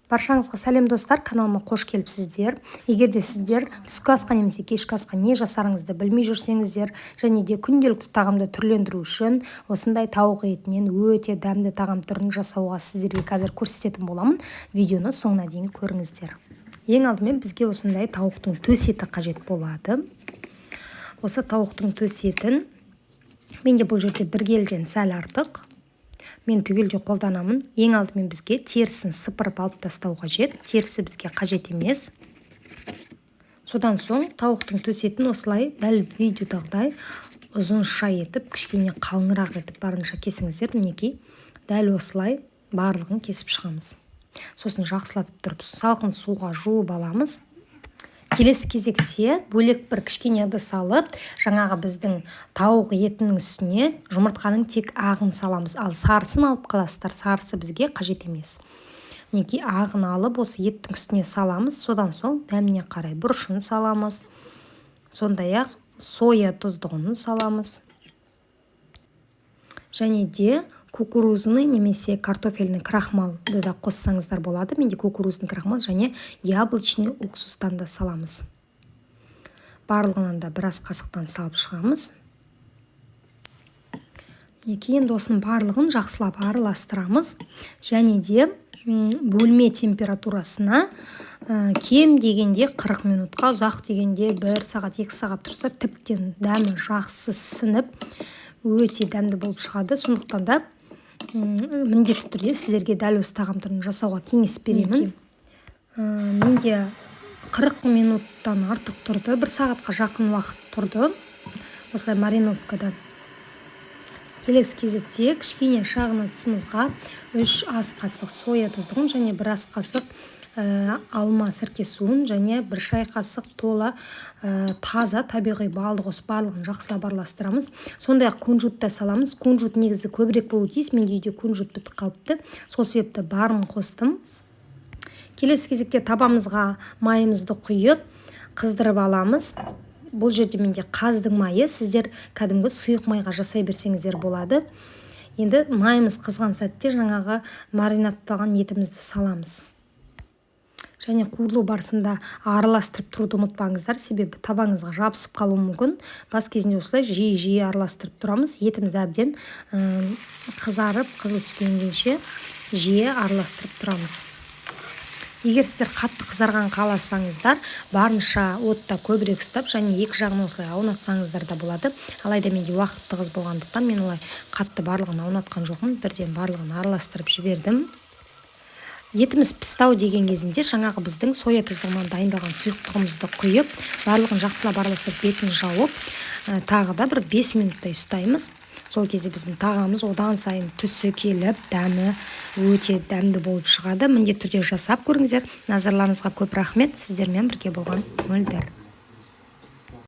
Баршаңызға сәлем, достар! Каналыма қош келіпсіздер! Егер де сіздер түскі асқа немесе кешкі асқа не жасарыңызды білмей жүрсеңіздер және де күнделікті тағамды түрлендіру үшін осындай тауық етінен өте дәмді тағам түрін жасауға сіздерге қазір көрсететін боламын. Видеоны соңына дейін көріңіздер. Ең алдымен бізге осындай тауықтың төс еті қажет болады. Осы тауықтың төс етін менде бұл жерде 1 келіден сәл артық, мен түгелдей қолданамын. Ең алдымен бізге терісін сыпырып алып тастау қажет, терісі бізге қажет емес. Содан соң тауықтың төс етін осылай, дәл видеодағыдай ұзынша етіп, кішкене қалыңырақ етіп барынша кесіңіздер. Мінекей, дәл осылай барлығын кесіп шығамыз. Сосын жақсылатып тұрып салқын суға жуып аламыз. Келесі кезекте бөлек бір кішкене ыдыс алып, жаңағы біздің тауық етінің үстіне жұмыртқаның тек ағын саламыз, ал сарысын алып қаласыздар, сарысы бізге қажет емес. Мінекей, ағын алып, осы еттің үстіне саламыз. Содан соң дәміне қарай бұрышын саламыз, сондай ақ соя тұздығын саламыз және де кукурузный немесе картофельный крахмалды да қоссаңыздар болады. Менде кукурузный крахмал және яблочный уксустан да саламыз. Барлығынан да біраз қасықтан салып шығамыз. Мінекей, енді осының барлығын жақсылап араластырамыз және де бөлме температурасына кем дегенде 40 минутқа, ұзақ дегенде 1 сағат, 2 сағат тұрса, тіптен дәмі жақсы сіңіп, өте дәмді болып шығады. Сондықтан да міндетті түрде сіздерге дәл осы тағам түрін жасауға кеңес беремін. Менде 40 минуттан артық тұрды, бір сағатқа жақын уақыт тұрды осылай мариновкада. Келесі кезекте кішкене шағын ыдысымызға 3 ас қасық соя тұздығын және 1 ас қасық алма сірке суын және 1 шай қасық тола таза табиғи балды қосып, барлығын жақсылап араластырамыз. Сондай ақ кунжут та саламыз. Кунжут негізі көбірек болуы тиіс, менде үйде кунжут бітіп қалыпты, сол себепті барын қостым. Келесі кезекте табамызға майымызды құйып, қыздырып аламыз. Бұл жерде менде қаздың майы, сіздер кәдімгі сұйық майға жасай берсеңіздер болады. Енді майымыз қызған сәтте жаңағы маринадталған етімізді саламыз және қуырылу барысында араластырып тұруды ұмытпаңыздар, себебі табаңызға жабысып қалуы мүмкін. Бас кезінде осылай жиі-жиі араластырып тұрамыз. Етіміз әбден қызарып, қызыл түскенше жиі араластырып тұрамыз. Егер сіздер қатты қызарған қаласаңыздар, барынша отта көбірек ұстап және екі жағын осылай аунатсаңыздар да болады. Алайда менде уақыт тығыз болғандықтан, мен олай қатты барлығын аунатқан жоқпын, бірден барлығын араластырып жібердім. Етіміз пісті ау деген кезінде жаңағы біздің соя тұздығынан дайындалған сұйықтығымызды құйып, барлығын жақсылап араластырып, бетін жауып, тағы да бір 5 минуттай ұстаймыз. Сол кезде біздің тағамымыз одан сайын түсі келіп, дәмі өте дәмді болып шығады. Міндетті түрде жасап көріңіздер. Назарларыңызға көп рахмет! Сіздермен бірге болған Мөлдір.